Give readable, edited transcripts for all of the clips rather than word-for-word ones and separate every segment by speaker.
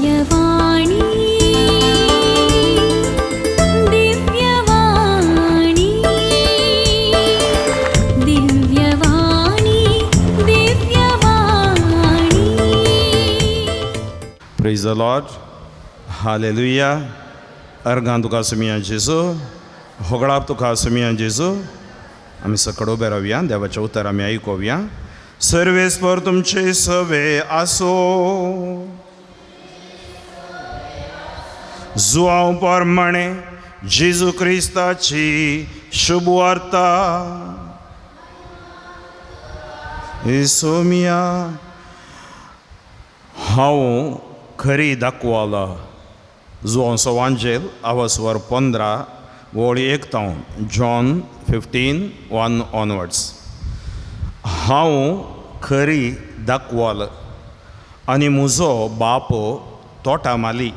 Speaker 1: Divyavani Divyavani Divyavani Divyavani.
Speaker 2: Praise the Lord. Hallelujah. अर्गां तुका सुमिया जेजू, होगळाप तुका सुमिया जेजू. आमी सकड उबे रावया, देवाचें उतर आमी आयकुया. सर्वेस्पर तुमचे सवे आसो. जुआंव प्रमाणे जेजू क्रिस्ताची शुभ वार्ता. सोमिया, हांव खरी दाखवाला. जुआंव सवांजेल आवासवर 15 वळी 1 तावन, जॉन 15:1 ऑनवर्ड्स. हांव खरी दाखवाल आनी म्हजो बाप तोटा माली.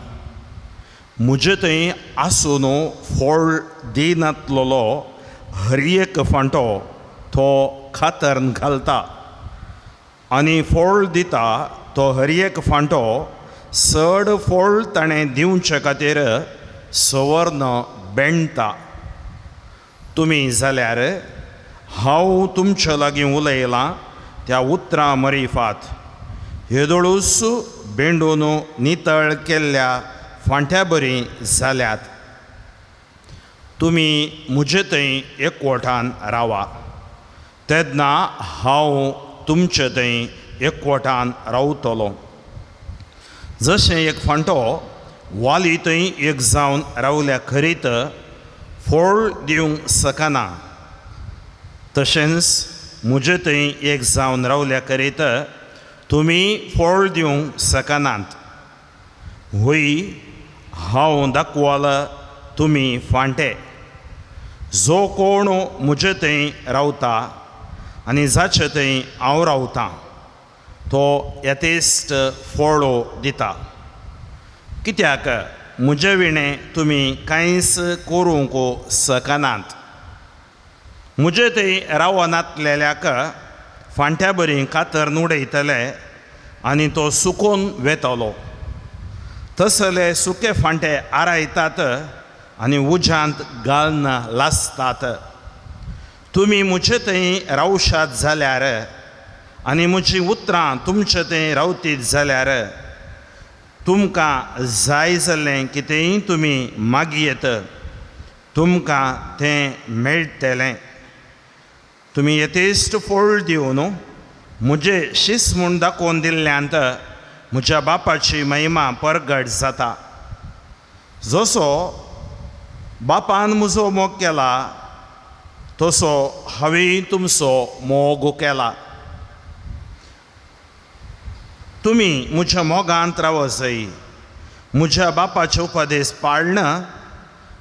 Speaker 2: म्हजे थंय आसून फळ दिनातलेलो हर एक फांटो तो खातरन घालता आनी फळ दिता तो हर एक फांटो चड फळ ताणें दिवचे खातीर सवर्ण बेणटा. तुमी जाल्यार हांव तुमचे लागीं उलयलां त्या उतरां मरिफात हेदोळूस बेंडून नितळ केल्ल्या फांट्या बरी जाल्यात. तुमी म्हजे थंय एकवटान रावा, तेन्ना हांव तुमचे थंय एकवटान रावतलो. जशें एक फांटो वाली थंय एक जावन रावल्या खरीत फळ दिवंक शकना, तशेंच म्हजे थंय एक जावन रावल्या करीत तुमी फळ दिवंक शकनात. होय, हांव दाखवाल, तुमी फांटे. जो कोण म्हजे थंय रावता आनी जाचे थंय हांव रावतां तो यथेश्ट फळ दिता. कित्याक म्हजे विणें तुमी कांयच करूंक शकनात. म्हजे थंय रावनातलेल्याक फांट्या बरी कातर उडयतले आनी तो सुकून वेतलो. तसले सुके फांटे आरायतात आनी उज्यांत घालून लासतात. तुमी म्हजे थंय रावशात जाल्यार आनी म्हजीं उतरां तुमचे थंय रावतीत जाल्यार तुमकां जाय जाल्लें कितेंय तुमी मागयेत, तुमकां तें मेळटलें. तुमी यथेश्ट फळ दिवन म्हजें शीस म्हूण दाखोवन दिल्ल्यांत म्हज्या बापाची महिमा परगट जाता. जसो बापान म्हजो मोग केला तसो हांवें तुमचो मोग केला. तुमी म्हज्या मोगांत रावसय. म्हज्या बापाचे उपदेश पाळन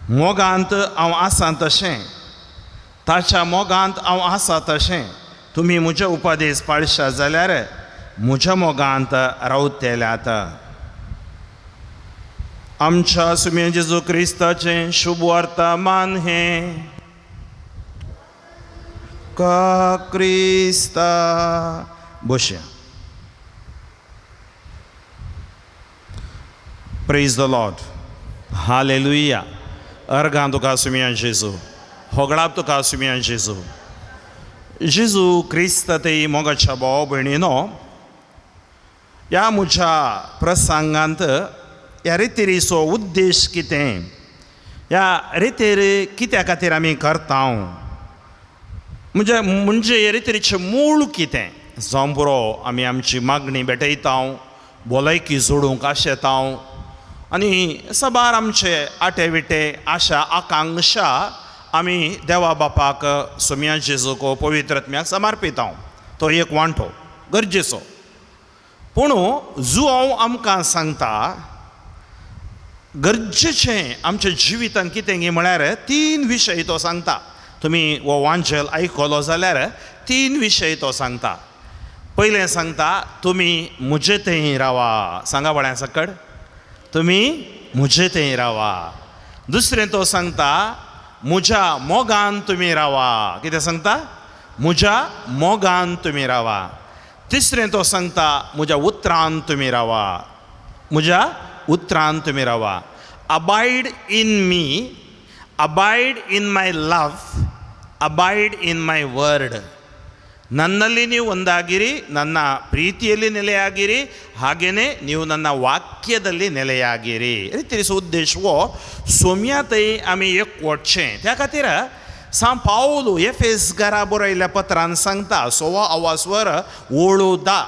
Speaker 2: मोगांत हांव आसा तशें, ताच्या मोगांत हांव आसा तशें तुमी म्हजे उपदेश पाळशात जाल्यार म्हज्या मोगांत रावतल्यात. आमच्या सुम्या जेजू क्रिस्ताचें शुभ वर्तमान हें. का क्रिस्ता बशया. Praise the Lord. Hallelujah. अर्गां तुका सुम्या जेजू, होगळाप तुका सुम्या जेजू. जेजू क्रिस्त ते मोगाच्या भाव भयणीनो, ह्या म्हज्या प्रसंगांत ह्या रितिरीचो उद्देश कितें, ह्या रितीर कित्या खातीर आमी करता, म्हणजे म्हणजे ह्या रितिरीचें मूळ कितें. जावं पुरो आमी आमची मागणी भेटयता, भलायकी जोडूंक आशेता आनी साबार आमचे आटे विटे आशा आकांक्षा आमी देवा बापाक सोम्या जेजूक पवित्र आत्म्याक समर्पिता. तो एक वांटो गरजेचो. पूण जुआंव आमकां सांगता गरजेचें आमच्या जिवितान कितें गी म्हळ्यार 3 विशय तो सांगता. तुमी हो वांजेल आयकलो जाल्यार 3 विशय तो सांगता. पयलें सांगता तुमी म्हजे थंय रावा. सांगा बळ्या सकड, तुमी म्हजे थंय रावा. दुसरें तो सांगता म्हज्या मोगान तुमी रावा. कितें सांगता? म्हज्या मोगान तुमी रावा. तिसरें तो सांगता म्हज्या उतरान तुमी रावा, म्हज्या उतरान तुमी रावा. Abide in me, abide in my love, abide in my word. ನನ್ನಲ್ಲಿ ನೀವು ಒಂದಾಗಿರಿ, ನನ್ನ ಪ್ರೀತಿಯಲ್ಲಿ ನೆಲೆಯಾಗಿರಿ, ಹಾಗೆಯೇ ನೀವು ನನ್ನ ವಾಕ್ಯದಲ್ಲಿ ನೆಲೆಯಾಗಿರಿ. ತಿಳಿಸುವ ಉದ್ದೇಶವು सोम्या थंय आमी एकवटचें. त्या खातीर सांव पावलू एफेसगारा बरयल्ल्या पत्रान सांगता, सोवा आवाजवर ओळू दा,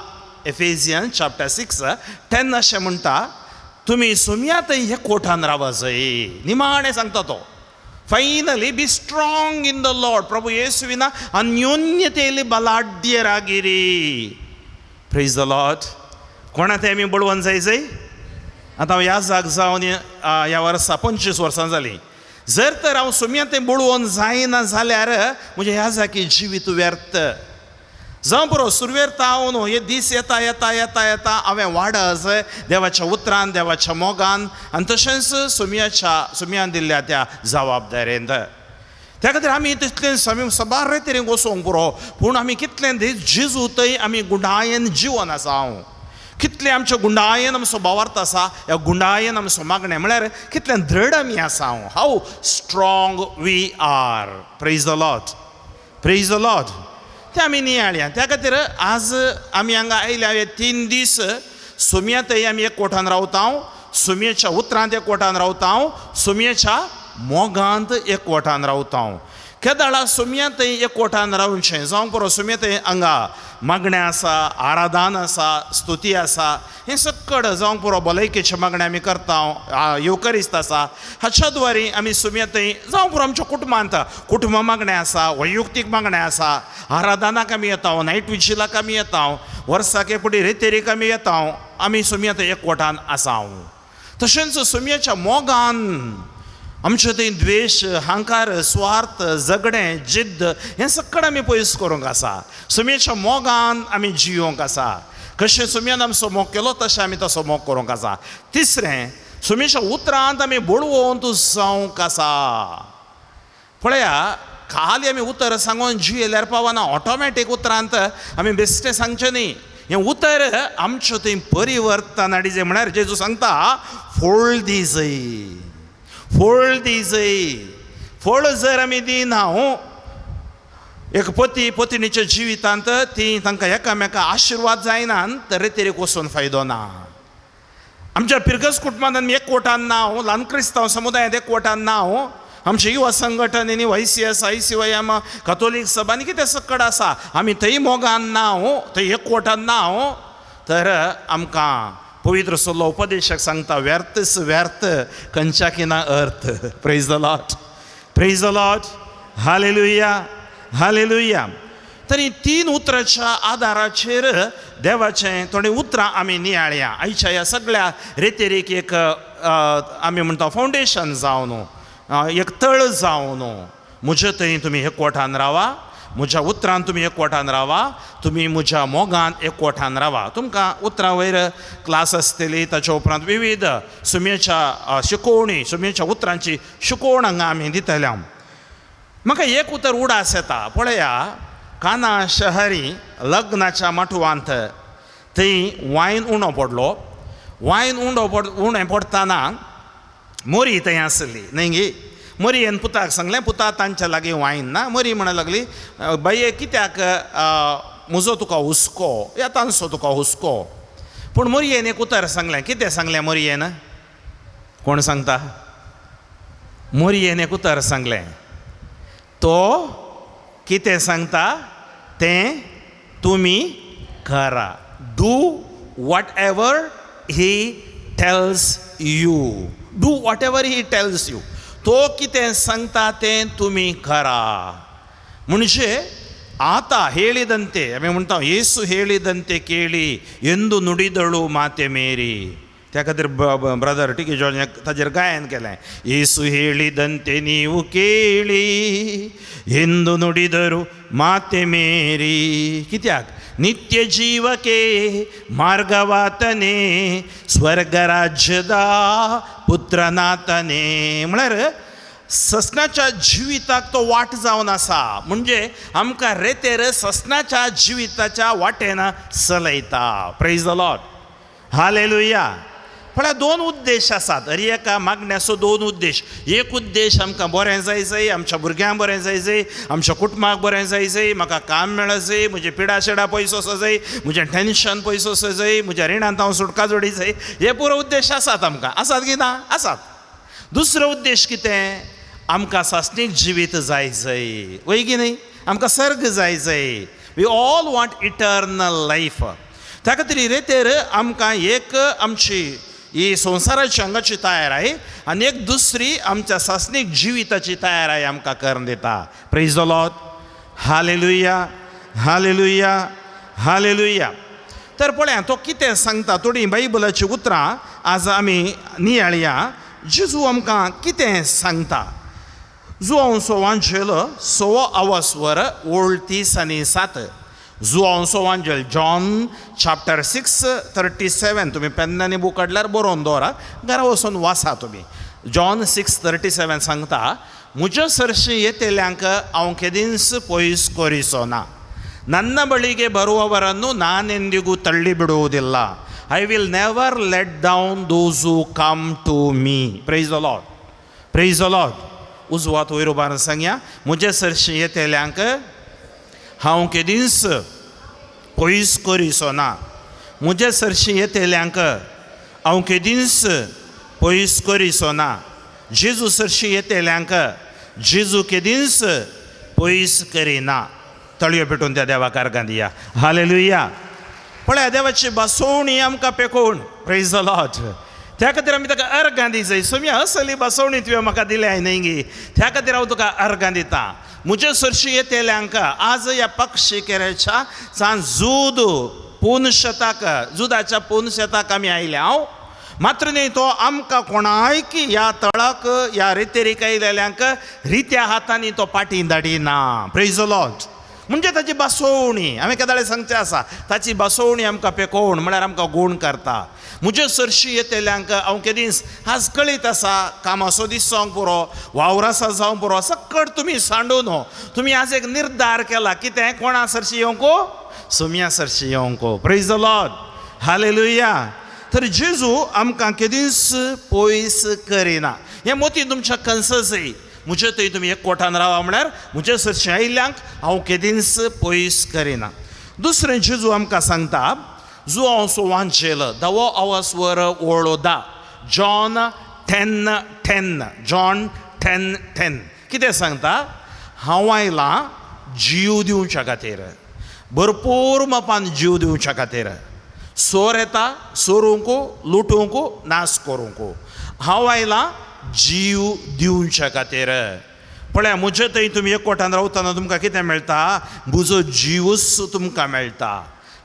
Speaker 2: एफेजियन चॅप्टर 6:10 अशें म्हणटा, तुमी सोम्या थंय एकवटान रावा जाय. निमाणें सांगता तो, finally be strong in the Lord. ಪ್ರಭು ಯೇಸುವಿನ ಅನ್ಯೋನ್ಯತೆಯಲ್ಲಿ ಬಲಾಢ್ಯರಾಗಿರಿ. Praise the Lord. कोणा ते आमी बळवंत जाय जाय. आतां हांव ह्या जाग जावन ह्या वर्सा 25 वर्सां जालीं. जर तर हांव सोम्या तें बळवंत जायना जाल्यार म्हजें ह्या जागी जिवीत व्यर्थ जावं पुरो. सुरवेर हांव न्हू हे दीस येता येता येता येता हांवें वाडस देवाच्या उतरान, देवाच्या मोगान आनी तशेंच सोम्याच्या सोम्यान दिल्ल्या त्या जबाबदारेन. त्या खातीर आमी तितलें आमी साबार तरेन वचोंक पुरो, पूण आमी कितलें दीस जेजू थंय आमी गुंडायेन जिवन आसा. हांव कितलें आमच्या गुंडायेन आमचो भावार्थ आसा, ह्या गुंडायेन आमचो मागणें म्हळ्यार कितलें दृढ आमी आसा. हांव how strong we are. Praise the Lord, praise the Lord. तें आमी नियाळया. त्या खातीर आज आमी हांगा आयल्या हे 3 दीस सोम्या थंय आमी एकवटान रावता, सोम्याच्या उतरांत एकवटान रावता, सोम्याच्या मोगांत एकवटान रावता. केदाळा सोम्या थंय एकवटान रावचें जावंक पुरो. सोम्या थंय हांगा मागणें आसा, आराधन आसा, स्तुती आसा, हें सक्कड जावंक पुरो. भलायकेचें मागणें आमी करता, येवकरिस्त आसा, हाच्या द्वारे आमी सोम्या थंय जावंक पुरो. आमच्या कुटुंबांत कुटुंब मागणें आसा, वैयक्तीक मागणें आसा, आराधनाक आमी येता, नायट विजिलाक आमी येता, वर्साक एक फावटी रेतेरीक आमी येता. आमी सोम्या थंय एकवटान आसा. तशेंच सोम्याच्या मोगान आमचे थंय द्वेश, हांकार, स्वार्थ, झगडें, जिद्द हें सगळें आमी पयस करूंक आसा. सोम्याच्या मोगान आमी जियोंक आसा. कशें सोम्यान आमचो मोग केलो तशें आमी तसो मोग करूंक आसा. तिसरें, सोम्याच्या उतरांत आमी बळवंत जावंक आसा. पळया, खाली आमी उतर सांगून जियेल्यार पावना. ऑटोमॅटीक उतरांत आमी बेश्टें सांगचें न्ही. हें उतर आमचें थंय परिवर्तन हाडिजे. म्हळ्यार जेजू सांगता, फळ दी जय, फळ दी जय. फळ जर आमी दिना, एक पती पत्नीच्या जिवितांत ती तांकां एकामेका आशिर्वाद जायना तर रेतेरीक वचून फायदो ना. आमच्या पिरगस कुटुंबांत आमी एकवटान ना, ल्हान क्रिस्तांव समुदायांत एकवटान ना, आमचे युवा संघटन आनी YCS, ICYM, Catholic सभा आनी कितें सकड आसा, आमी थंय मोगान ना, थंय एकवटान ना, तर आमकां पवित्र सल्लो उपदेशक सांगता, व्यर्थच व्यर्थ, खंयच्याकी ना अर्थ. Praise the Lord, praise the Lord, hallelujah, hallelujah. तरी 3 उतराच्या आदाराचेर देवाचें थोडीं उतरां आमी नियाळया. आयच्या ह्या सगळ्या रेतेरीक एक आमी म्हणटा फावंडेशन जावन, एक तळ जावन, म्हजे थंय तुमी एकवटान रावा, म्हज्या उतरान तुमी एकवटान रावा, तुमी म्हज्या मोगान एकवटान रावा. तुमकां उतरां वयर क्लास आसतली. ताच्या उपरांत विविध सुम्याच्या शिकोवणी, सुम्याच्या उतरांची शिकोवण हांगा आमी दितले. म्हाका एक उतर उडास येता. पळया, काना शहरी लग्नाच्या माटवांत थंय वायन उणो पडलो. वायन उणो पड उणें पडटना मोरी थंय आसली न्हय गी. मरियेन पुताक सांगलें, पुता तांच्या लागीं वायन ना. मरी म्हणूंक लागली, बाये कित्याक म्हजो तुका हुस्को या तांचो तुका हुस्को. पूण मरियेन एक उतर सांगलें. कितें सांगलें मरियेन? कोण सांगता? मरियेन एक उतर सांगलें, तो कितें सांगता तें तुमी करा. Do whatever he tells you, do whatever he tells you. तो कितें सांगता तें तुमी करा. म्हणजे ಆತ ಹೇಳಿದಂತೆ, आमी म्हणटा येसू ಹೇಳಿದಂತೆ ಕೇಳಿ ಎಂದು ನುಡಿದಳು ಮಾತೆ ಮೇರಿ. त्या खातीर ब्रदर टिकी जॉर्ज ताजेर गायन केलें, येसू ಹೇಳಿದಂತೆ ನೀವು ಕೇಳಿ ಎಂದು ನುಡಿದರು ಮಾತೆ ಮೇರಿ. कित्याक? ನಿತ್ಯ ಜೀವಕ್ಕೆ ಮಾರ್ಗವಾತನೇ, ಸ್ವರ್ಗ ರಾಜ್ಯದ पुत्रनातने. म्हळ्यार ससनाच्या जिविताक तो वाट जावन आसा. म्हणजे आमकां रेतेर ससनाच्या जिविताच्या वाटेन चलयता. Praise the Lord, hallelujah. म्हळ्यार दोन उद्देश आसात हर एका मागण्याचो दोन उद्देश. एक उद्देश आमकां बरें जाय जाय, आमच्या भुरग्यांक बरें जाय जाय, आमच्या कुटुंबाक बरें जाय जाय, म्हाका काम मेळ जाय, म्हजे पिडा शेडा पयसो असो जाय, म्हजें टेंशन पयसो असो जाय, म्हज्या रिणांत हांव सुटका जोडी जाय. हे पुरो उद्देश आसात आमकां, आसात की ना? आसात. दुसरो उद्देश कितें? आमकां सासणीक जिवीत जाय जाय, वय की न्ही? आमकां सर्ग जाय जाय. We all want eternal life. त्या खातीर रेतेर आमकां एक आमची ही संवसाराची हांगाची तयाराय आनी एक दुसरी आमच्या सासणीक जिविताची तयाराय आमकां करून दिता. Praise the Lord. Hallelujah, hallelujah, hallelujah. तर पळया तो कितें सांगता, थोडीं बायबलाचीं उतरां आज आमी नियाळया. जेजू आमकां कितें सांगता? जुआंव वांजेल सवो आवासवर ओळ 30 आनी 7. जुआंव वांजेल जॉन चॅप्टर 6 37. तुमी पेन्नांनी बूक काडल्यार बरोवन दवरा, घरा वचून वाचा तुमी. जॉन 6 37 सांगता, म्हज्या सरशी येतल्यांक हांव केदींच पयस करिचो ना, ನನ್ನ ಬಳಿಗೆ ಬರುವವರನ್ನು ನಾನೆಂದಿಗೂ ತಳ್ಳಿಬಿಡುವುದಿಲ್ಲ. I will never let down those who come to me. Praise the Lord, praise the Lord. उजवात वयर उबारून सांगया, म्हजे सरशी येतल्यांक हांव केदींच पयस करिचो ना, म्हजे सरशी येतल्यांक हांव केदींच पयस करिचो ना. जेजू सरशी येतल्यांक जेजू केदींच पयस करिना. तळयो पेटून त्या देवाक अर्गां दिया. हालेलुया. पळया देवाची बसवणी आमकां पेकोवन. Praise the Lord. त्या खातीर आमी ताका अर्गां दी जाय. सोम्या असली बसवणी तुवें म्हाका दिल्या न्ही गी, त्या खातीर हांव तुका अर्गां दिता. म्हजे सरशी येतल्यांक आज ह्या पक्षी केऱ्याच्या सान जूद पून शताक, जुदाच्या पून शताक आमी आयल्या. हांव मात्र न्ही तो आमकां कोणायक ह्या तळाक ह्या रेतेरीक आयलेल्यांक रित्या हातांनी तो पाटी धाडिना. Praise the Lord. म्हणजे ताची बसवणी हांवें केदाळे सांगचें आसा, ताची बसवणी आमकां पेकोवन म्हळ्यार आमकां गूण करता. म्हजे सरशी येतल्यांक हांव केदींच आज कळीत आसा, कामाचो दीस जावंक पुरो, वावरासा जावंक पुरो, सकट तुमी सांडून हो तुमी आज एक निर्धार केला कितें? कोणा सरशी येवंको? Saumya सरशी येवंको. Praise the Lord. Hallelujah. तर जेजू आमकां केदींच पयस करिना. हें मोती तुमच्या कन्सजय. म्हजे थंय तुमी एक कोठान रावा म्हळ्यार म्हजे सरशी आयिल्ल्यांक हांव केदींच पयस करिना. दुसरें जेजू आमकां सांगता, जुआंव वांजेल धवो आवासवर ओळोदा. जॉन 10 10. जॉन 10 10 कितें सांगता? हांव आयलां जीव दिवच्या खातीर, भरपूर मापान जीव दिवच्या खातीर. सोर येता सोरूंक, लुटूंक, नाश करूंक. हांव आयलां जीव दिवच्या खातीर. पळया म्हजे थंय तुमी एक कोठान रावतना तुमकां कितें मेळटा? म्हजो जीवच तुमकां मेळटा.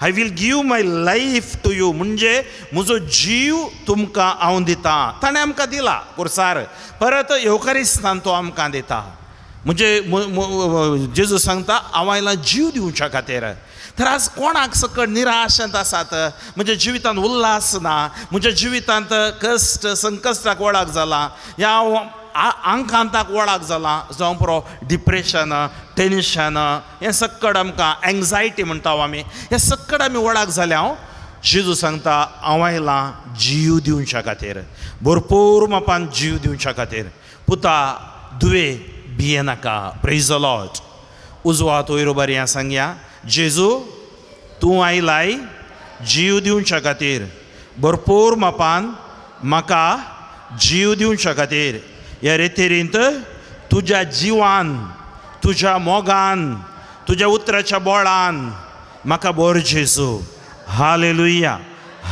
Speaker 2: I will give my life to you. म्हणजे म्हजो जीव तुमकां हांव दिता. ताणें आमकां दिला कुर्सार, परत येवकारिस्तान तो आमकां दिता. म्हणजे जेजू सांगता हांव आयलां जीव दिवच्या खातीर. तर आज कोणाक सकट निराशेंत आसात, म्हज्या जिवितांत उल्हास ना, म्हज्या जिवितांत कश्ट संकश्टाक वळख जाला, ह्या आंकांताक वळख जाला, जावं पुरो डिप्रेशन, टेन्शन, हें सक्कड आमकां एंग्जायटी म्हणटा आमी, हें सक्कड आमी वळख जाल्या. हांव जेजू सांगता हांव आयलां जीव दिवच्या खातीर, भरपूर मापान जीव दिवच्या खातीर. पुता दुवे भियेनाका. Praise the Lord. उजवात वयर उबारया सांगया, जेजू तूं आयलाय जीव दिवच्या खातीर, भरपूर मापान म्हाका जीव दिवच्या खातीर. ह्या रेतेरींत तुज्या जिवान, तुज्या मोगान, तुज्या उतराच्या बोळान म्हाका बोर जेजू. Hallelujah,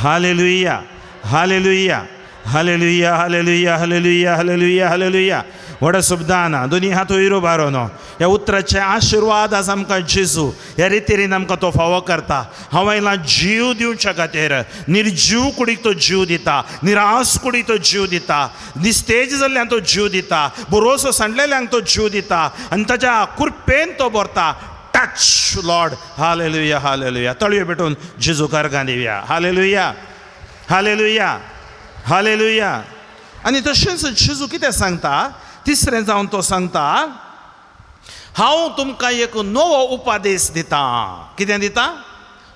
Speaker 2: hallelujah, hallelujah, hallelujah, hallelujah, hallelujah, hallelujah, hallelujah. व्हडा शब्दान दोनी हात वयर उबारून ह्या उतराचे आशिर्वाद आज आमकां जेजू ह्या रितीन आमकां तो फावो करता. हांव आयलां जीव दिवच्या खातीर. निर्जीव कुडीक तो जीव दिता, निराश कुडीक तो जीव दिता, निस्तेज जाल्ल्यांक तो जीव दिता, बरोसो सांडलेल्यांक तो जीव दिता आनी ताच्या कृपेन तो भरता. Touch Lord. Hallelujah, hallelujah. तळयो पेटून जेजू अर्गां दिवया. Hallelujah, hallelujah, hallelujah. आनी तशेंच जेजू कितें सांगता? तिसरें जावन तो सांगता, हांव तुमकां एक नवो उपादेश दिता. कितें दिता?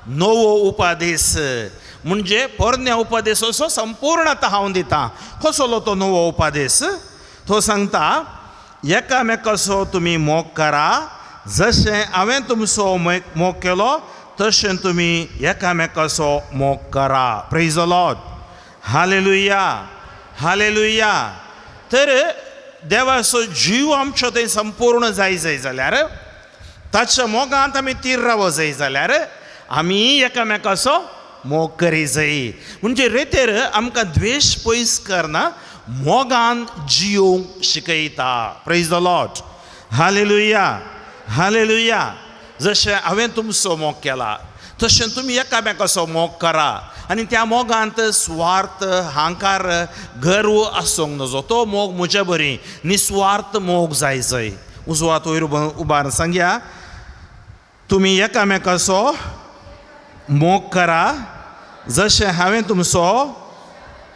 Speaker 2: नवो उपादेश. म्हणजे पोरण्या उपदेसाचो संपूर्णता हांव दितां. कसलो तो नवो उपदेस? तो सांगता एकामेकाचो तुमी मोग करा, जशें हांवें तुमचो मोग केलो तशें तुमी एकामेकाचो मोग करा. Praise the Lord. Hallelujah, hallelujah. तर देवाचो जीव आमचो थंय संपूर्ण जाय जाय जाल्यार, ताच्या मोगांत आमी तीर रावो जाय जाल्यार आमी एकामेकाचो मोग करी जाय. म्हणजे रेतेर आमकां द्वेश पयस करना मोगान जियोंक शिकयता. Praise the Lord. Hallelujah, hallelujah. जशें हांवें तुमचो मोग केला तशें तुमी एकामेकाचो मोग करा. आनी त्या मोगांत स्वार्थ, हांकार, गर्व आसूंक नजो. तो मोग म्हजे बरी निस्वार्थ मोग जाय जाय. उजवात वयर उबार सांगया, तुमी एकामेकाचो मोग करा, जशें हांवें तुमचो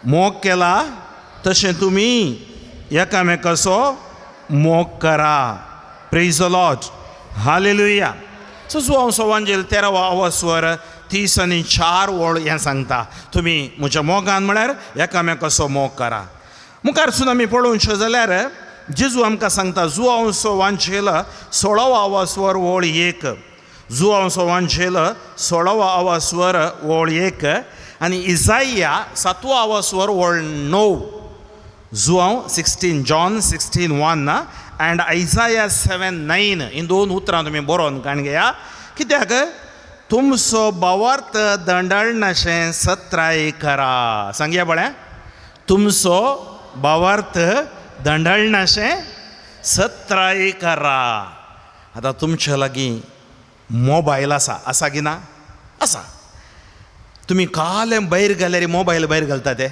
Speaker 2: मोग केला तशें तुमी एकामेकाचो मोग करा. Praise the Lord. Hallelujah. So Joao सवांजेल 13 आवास्वर 34 वळ हें सांगता, तुमी म्हज्या मोगान म्हळ्यार एकामेकाचो मोग करा. मुखारसून आमी पळोवचें जाल्यार जेजू आमकां सांगता जुवांव सवांजेल 16 आवास्वर वळ 1, जुवांव सवांजेल 16 आवास्वर वळ 1 आनी इजाया 7 आवास्वर वळ 9. जुवांव 16, जॉन 16:1 अँड आयजाया 7:9 ही दोन उतरां तुमी बरोवन काण घेया. कित्याक तुमचो भावार्थ दंडळनाशें सत्राय करा. सांगया पळया, तुमचो भावार्थ दंडळनाशें सत्राय करा. आतां तुमच्या लागीं मोबायल आसा, आसा की ना? आसा. तुमी कालें भायर घाल्यार मोबायल भायर घालता ते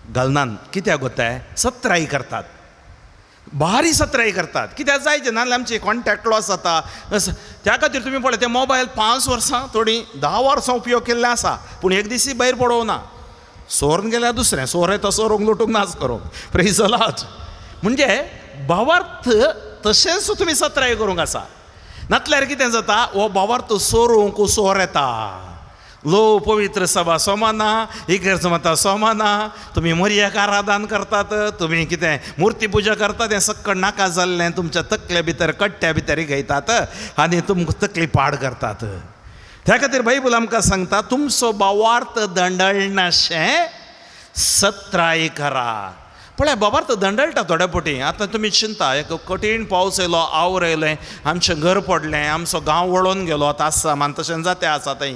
Speaker 2: घालनात. कित्याक गोताय? सत्राय करतात, भारी सत्राय करतात. कित्याक जाय ते, नाजाल्यार आमचे कॉन्टॅक्ट लॉस जाता. त्या खातीर तुमी पळय ते मोबायल 5 वर्सां थोडीं 10 वर्सां उपयोग केल्ले आसा, पूण एक दीस भायर पडोवना. सोरून गेल्यार दुसरें सोर येता, सोरूंक लुटूंक नाच करूंक. Praise the Lord. म्हणजे भावार्थ तशेंच तुमी सत्राय करूंक आसा. नातल्यार कितें जाता, हो भावार्थ सोरूंक सोर येता. लो पवित्र सभा सोमाना, इगर्ज माता सोमाना, तुमी मोरयाक आराधन करतात, तुमी कितें मुर्ती पुजा करतात, तें सक्कड नाका जाल्लें तुमच्या तकले भितर कट्ट्या भितर घेतात आनी तुमकां तकली पाड करतात. त्या खातीर बायबल आमकां सांगता तुमचो भावार्थ दंडळनाशें सत्राय करा. पळय भावार्थ दंडळटा थोड्या फावटी. आतां तुमी चिंता, एक कठीण पावस येयलो, आवर येयलें, आमचें घर पडलें, आमचो गांव वळोन गेलो. आतां आसामान तशें जाता आसा थंय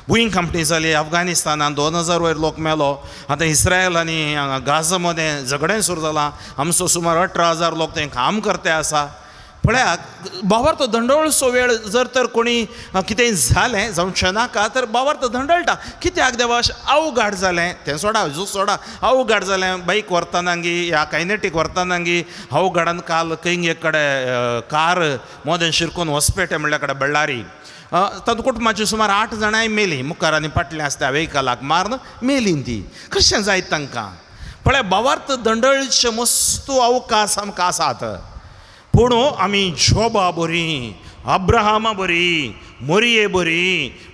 Speaker 2: भूंय कंपनी जाली, अफगानिस्तानान 2000 वयर लोक मेलो. आतां इस्रायल आनी गाजा मदें झगडें सुरू जालां, आमचो सुमार 18,000 लोक थंय काम करते आसा. पळया भावार्थ दंडळसो वेळ जर तर कोणी कितेंय जालें जावचें नाका तर भावार्थ दंडळटा. कित्याक देवा अशें अवघड जालें तें सोडा, जू सोडा, अवघड जालें बाईक व्हरतनागी ह्या कायनेटीक व्हरतनागी अवघडान काल खंय एक कडेन कार मोदें शिरकून हॉस्पेटे म्हणल्या कडेन बळ्ळारी तातूंत कुटुंबाची सुमार 8 जाणांय मेलीं, मुखार आनी फाटलें आसता वेहिकलाक मारून मेलीं ती. कशें जायत तांकां? पळय भावार्थ दंडळचे मस्तू अवकाश आमकां आसात, पूण आमी जोबा बरी, अब्राहमा बरी, मोरये बरी,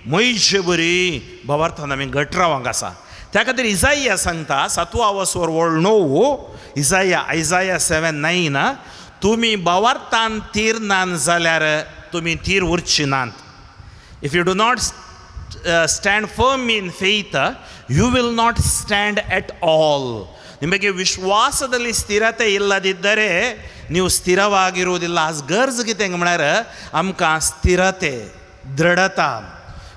Speaker 2: मोयजे बरी भावार्थान आमी घट रावंक आसा. त्या खातीर इजाया सांगता 7 आवास्वर वळ 9, इजाया आयजाया 7:9, तुमी भावार्थान तीर नान जाल्यार तुमी तीर उरची नात. If you do not stand firm in faith, you will not stand at all. ನಿಮಗೆ ವಿಶ್ವಾಸದಲ್ಲಿ ಸ್ಥಿರತೆ ಇಲ್ಲದಿದ್ದರೆ ನೀವು ಸ್ಥಿರವಾಗಿರುವುದಿಲ್ಲ. आज गरज कितें म्हळ्यार आमकां ಸ್ಥಿರತೆ, दृढता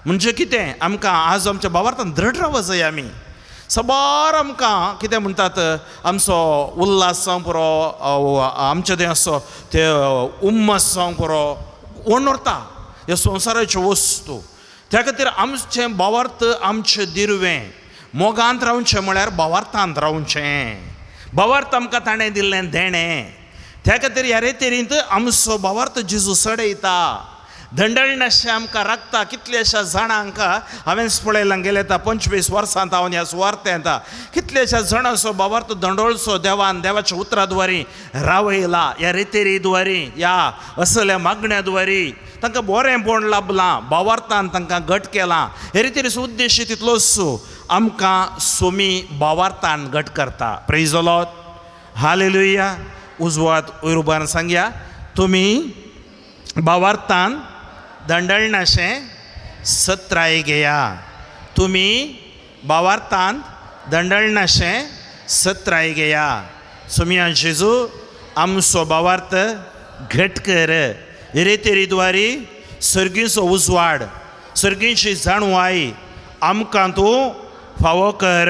Speaker 2: म्हणजे कितें, आमकां आज आमच्या भावार्थान दृढ रावप जाय. आमी साबार आमकां कितें म्हणटात, आमचो उल्हास जावंक पुरो, आमचें तें असो ते उम्मस जावंक पुरो, ओणरता ह्या संवसाराच्यो वस्तू. त्या खातीर आमचें भावार्थ आमचें दिरवें मोगांत रावचें म्हळ्यार भावार्थांत रावचें. भावार्थ आमकां ताणें दिल्लें देणें. त्या खातीर ह्या रेतेरींत आमचो भावार्थ जेजू सडयता, दंडळनाशें आमकां राखता. कितल्याश्या जाणांक हांवें पळयलां गेले आतां 25 वर्सांत हांव ह्या सुवार्थेंत कितल्याश्या जाणांचो भावार्थ दंडोळचो देवान देवाच्या उतरा द्वारी रावयला, ह्या रेतेरी द्वारी, ह्या असल्या मागण्या द्वारी. तांकां बरेंपण लाभलां, भावार्थान तांकां घट केलां. हे रितीन उद्देश तितलोच आमकां सोमी भावार्थान घट करता. Praise the Lord, hallelujah. उजवात वयर उबारून सांगया, तुमी भावार्थान दंडळनाशें सत्राय घेया. तुमी भावार्थान दंडळनाशें सत्राय घेया. सोमिया जेजू आमचो भावार्थ घट कर. रेतेरी द्वारी सर्गीचो उजवाड, सर्गीची जाणवाय आमकां तूं फावो कर.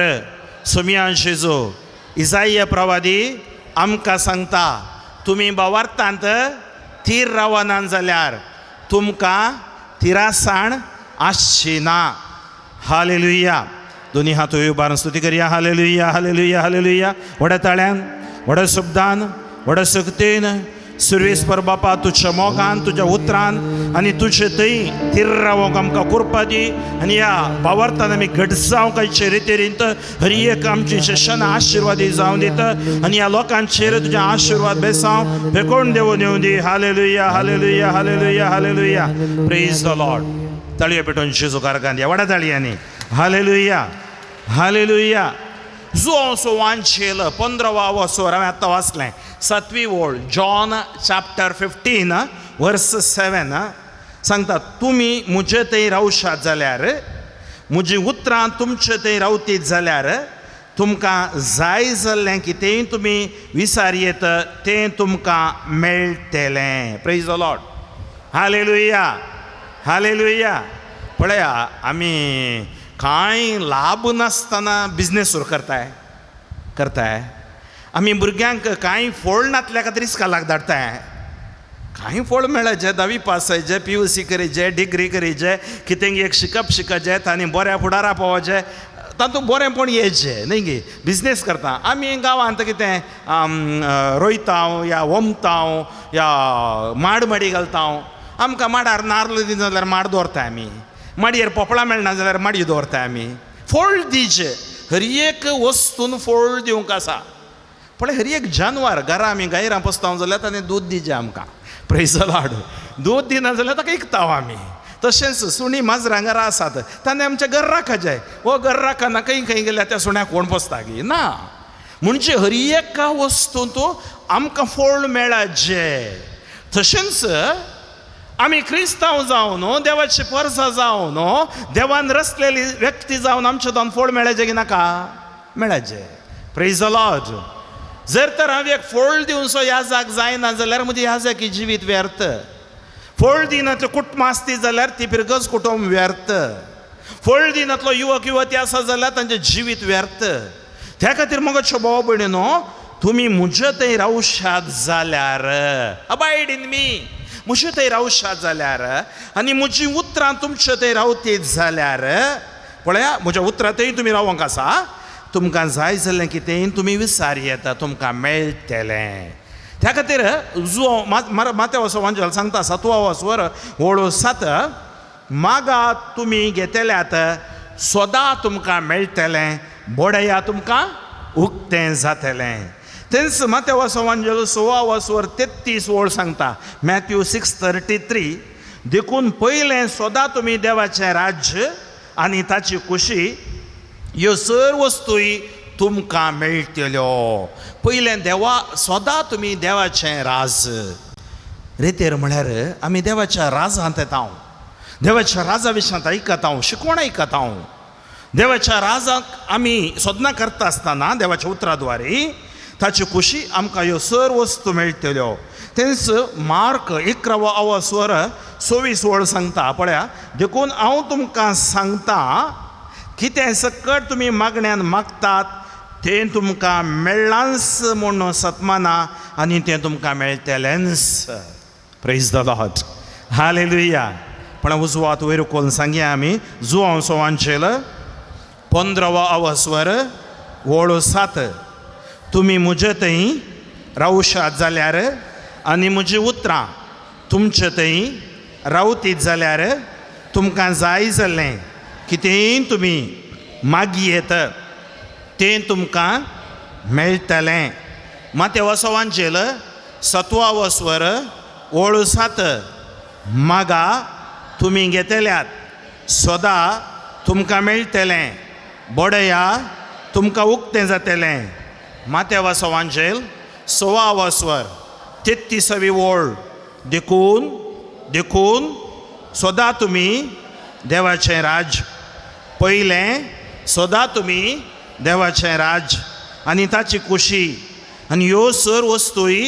Speaker 2: सोमिया जेजू, इजाय प्रवादी आमकां सांगता, तुमी भावार्थांत थीर रावना जाल्यार तुमकां थिरासाण आसची ना. हालेलुया. दोनी हात उबारून स्तुती करया. Hallelujah, hallelujah, hallelujah. व्हडा ताळ्यान, व्हडा शब्दान, व्हडा शक्तीन सुर्वेस्पर बापा तुज्या मोगान, तुज्या उतरान आनी तुजे थंय थीर रावंक आमकां कृपा दी. आनी ह्या भावार्थान आमी घट जावंक आयचे रितीरींत हर एक आमची शिक्षणां आशिर्वादी जावन दिता आनी ह्या लोकांचेर तुजे आशिर्वाद बेसांव फेकोवन देवून येवं दी. Hallelujah, hallelujah, hallelujah, hallelujah. Praise the Lord. ताळयो पेटोवन जेजू कारगान या व्हडा ताळयांनी. Hallelujah, hallelujah. जो सो वांचेल 15वा वसोर हांवें आतां वाचलें, 7वी ओळ, जॉन चॅप्टर 15 वर्स 7 सांगता, तुमी म्हजे थंय रावशात जाल्यार, म्हजी उतरां तुमचे थंय रावतीत जाल्यार, तुमकां जाय जाल्लें कितेंय तुमी विसार येत तें तुमकां मेळटलें. Praise the Lord, hallelujah, hallelujah. पळया, आमी कांय लाभ नासतना बिजनेस सुरू करताय करताय. आमी भुरग्यांक कांय फळ नातल्या खातीर इस्कालाक धाडटाय. कांय फळ मेळाचें, 10वी पास जायचें, PUC करीचें, डिग्री करीचें, कितें एक शिकप शिकचें, तांणी बऱ्या फुडारा पावचें, तातूंत बरेंपण येचें न्ही गे. बिजनेस करता आमी गांवांत, कितें रोयता या वमता या माड माडी घालता. आमकां माडार नार्ल दिना जाल्यार माड दवरता आमी, माडयेर पोपळां मेळना जाल्यार माडयो दवरता आमी. फळ दिचें, हर एक वस्तून फळ दिवंक आसा. पळय, हर एक जानवर घरा आमी गायरां पोसता जाल्यार ताणें दूद दिचें आमकां. Praise the Lord. दूद दिना जाल्यार ताका इकता आमी. तशेंच सुणी माजरां घरा आसात, ताणें आमचें घर राखचें. हो घर राखना खंय खंय गेल्यार त्या सुण्याक कोण पोसता की ना. म्हणजे हर एका वस्तूंत आमकां फळ मेळाचें. तशेंच आमी क्रिस्तांव जावन, देवाची परसा जावन, देवान रचलेली व्यक्ती जावन आमच्या दोन फळ मेळाचें की नाका? मेळाचें. Praise the Lord. जर तर हांव एक फळ दिवचो ह्या जाग जायना जाल्यार म्हजें ह्या जागी जिवीत व्यर्थ. फळ दिनातलें कुटुंब आसती जाल्यार ती पिरगज कुटुंब व्यर्थ. फळ दिनातलो युवक युवती आसा जाल्यार तांचें जिवीत व्यर्थ. त्या खातीर मगो भाव भयणीनो, तुमी म्हजे थंय रावशात जाल्यार, अबायड इन मी, म्हजे थंय रावशात जाल्यार आनी म्हजी उतरां तुमचे थंय रावतीत जाल्यार, पळया म्हज्या उतरां थंय तुमी रावंक आसा, तुमकां जाय जाल्लें कितेंय तुमी विसार येता, तुमकां मेळटलें. त्या खातीर जो मात्या असो वांजल सांगता, 7वा वसवर ओळो 7, मागा तुमी घेतल्यात, सदां तुमकां मेळटलें, बोडया तुमकां उक्तें जातलें. तेंच मात्या वसो वांजल 6वा वसवर 33 ओळ सांगता, मॅथ्यू 6:33, देखून पयलें सदां तुमी देवाचें राज्य आनी ताची खुशी ह्यो सर वस्तूय तुमकां मेळटल्यो. पयलें देवा सदां तुमी देवाचें राज. रेतेर म्हळ्यार आमी देवाच्या राजांत येता, देवाच्या राजा विशयांत आयकता, शिकवण आयकता. देवाच्या राजाक आमी सदनां करता आसतना देवाच्या उतरा द्वारे ताची खुशी आमकां ह्यो सर वस्तू मेळटल्यो. तेंच मार्क 11वा अवस्वर 26 ओळ सांगता, पळया, देखून हांव तुमकां सांगता, कितें सकट तुमी मागण्यान मागतात तें तुमकां मेळ्ळांच म्हूण सतमाना आनी तें तुमकां मेळटलेंच. Praise the Lord, hallelujah. पण उजवात वयर कोण सांगया आमी, जुवांव सोवांचेल 15वा अवस्वर ओळ 7, तुमी म्हजे थंय रावशात जाल्यार आनी म्हजी उतरां तुमचे थंय रावतीत जाल्यार तुमकां जाय जाल्लें कितेंय तुमी मागयेत तें तुमकां मेळटलें. मात्या वसवांचेल 7वा वस्वर ओळ 7, मागा तुमी घेतल्यात, सोदा तुमकां मेळटलें, बडया तुमकां उक्तें जातलें. मातेवाचो वांजेल 6वां 33वी ओळ. देखून देखून सदां तुमी देवाचें राज्य पयलें, सदां तुमी देवाचें राज्य आनी ताची खुशी आनी ह्यो सर वस्तूय